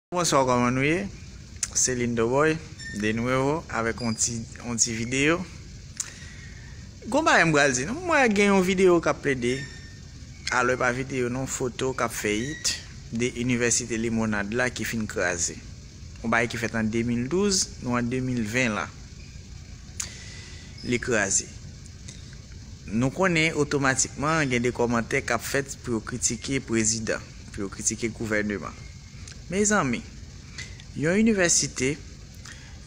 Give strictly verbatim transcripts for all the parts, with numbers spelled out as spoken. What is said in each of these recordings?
Bonswa, kòman nou ye? Se Lindo Boy, de nouvo, avèk yon ti, yon ti videyo. Gon bagay m pral di nou. M wè gen yon videyo k ap plede, alò e pa videyo non, foto k ap fè it de Inivèsite Limonad la ki fin kraze. Yon bagay ki fèt an de mil douz, nou an de mil ven la. Li kraze. Nou konnen otomatikman gen de kòmantè k ap fèt pou yo kritike prezidan, pou yo kritike gouvèneman. Mezanmi, yon inivèsite,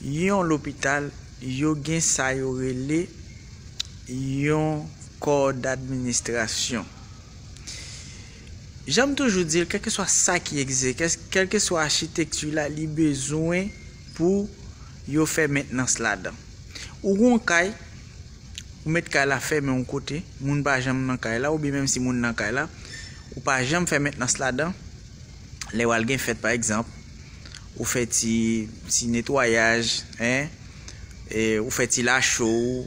yon lopital, yo gen sa yo rele yon kò d'administrasyon. Jan m toujou di l, kèlkeswa sa ki egziste, kès-, kèlkeswa achitekti la, li bezwen pou yo fè mentnans ladan. Ou gon kay, ou met kay la fèmen yon kote, moun pa janm nan kay la, oubyen menm si moun nan kay la, ou pa janm fè mentnans ladan. Lè w al gen fèt, pa egzanp, ou fè ti, ti netwayaj, en, e, ou fè ti lacho, ou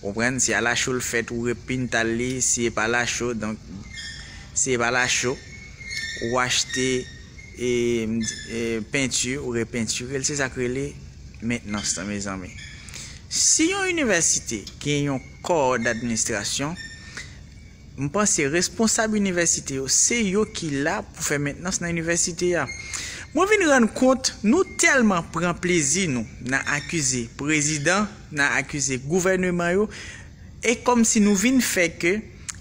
konprann, si a lacho l fèt, ou repintal li, si e pa lacho, donk, si e pa lacho, ou achte, e, e, penti, ou repentire l, se sa k rele mentnans lan, mezanmi. Si yon inivèsite gen yon kò d'administrasyon, m panse responsab inivèsite yo, se yo ki la pou fè mentnans nan inivèsite a. Mwen vin rann kont, nou tèlman pran plezi nou nan akize prezidan, nan akize gouvèneman yo, e kòmsi nou vin fè ke,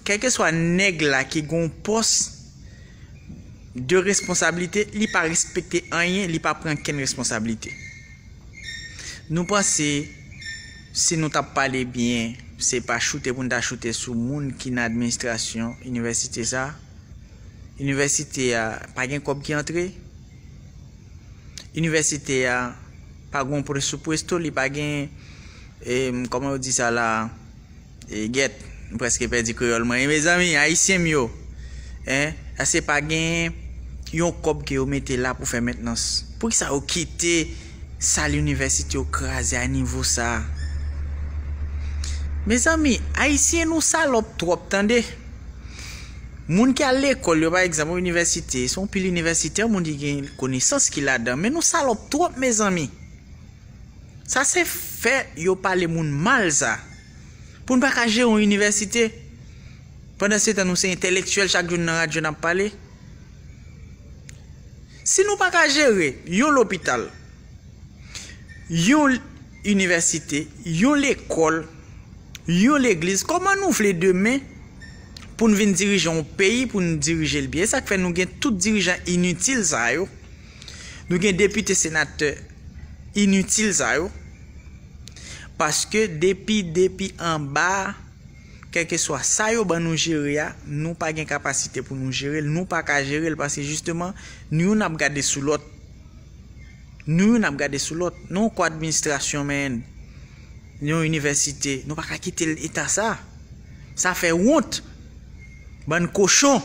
kèlkeswa nèg la ki gon pòs de responsablite, li pa respekte anyen, li pa pran kenn responsablite. Nou panse, si nou t ap pale byen, se pa choute pou n ta choute sou moun ki nan administrasyon inivèsite sa. Inivèsite a, pa gen kòb ki antre. Inivèsite a, pa gen yon preso presto, li pa gen, e, kòman yo di sa la, e, gèt, m prèske pèdi kreyòl mwen. E, mezanmi, ayisyen m yo, en, èske pa gen yon kòb ke yo mete la pou fè mentnans? Poukisa yo kite sal inivèsite yo kraze a nivo sa? Mezanmi, ayisyen nou salòp twòp, tande. Moun ki al lekòl yo, pa egzanp, inivèsite, se yon pil inivèsitè, moun ki gen konesans ki ladan, men nou salòp twòp, mezanmi. Sa se fè yo pale moun mal sa. Pou n pa ka jere yon inivèsite, pandan se tan nou se entèlektyèl, chak jou n nan radyo n ap pale. Si nou pa ka jere yon lopital, yon inivèsite, yon lekòl, yon legliz, kòman nou vle demen pou n vin dirije yon peyi, pou n dirije l byen? E sa k fè nou gen tout dirijan initil sa yo. Nou gen depite, senatè initil sa yo. Paske depi, depi anba, kèlkeswa sa yo ban nou jere a, nou pa gen kapasite pou nou jere l, nou pa ka jere l, paske jisteman, nou youn ap gade sou lòt. Nou youn ap gade sou lòt. Nou yon kò administrasyon, men yon inivèsite, nou pa ka kite l eta sa. Sa fè wont. Bann kochon.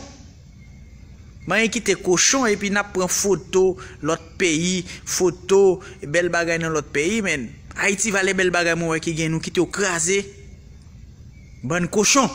Manyen kite kochon epi n ap pran foto lòt peyi, foto bèl bagay nan lòt peyi, men Ayiti, valè bèl bagay mwen wè ki gen, nou kite yo kraze. Bann kochon.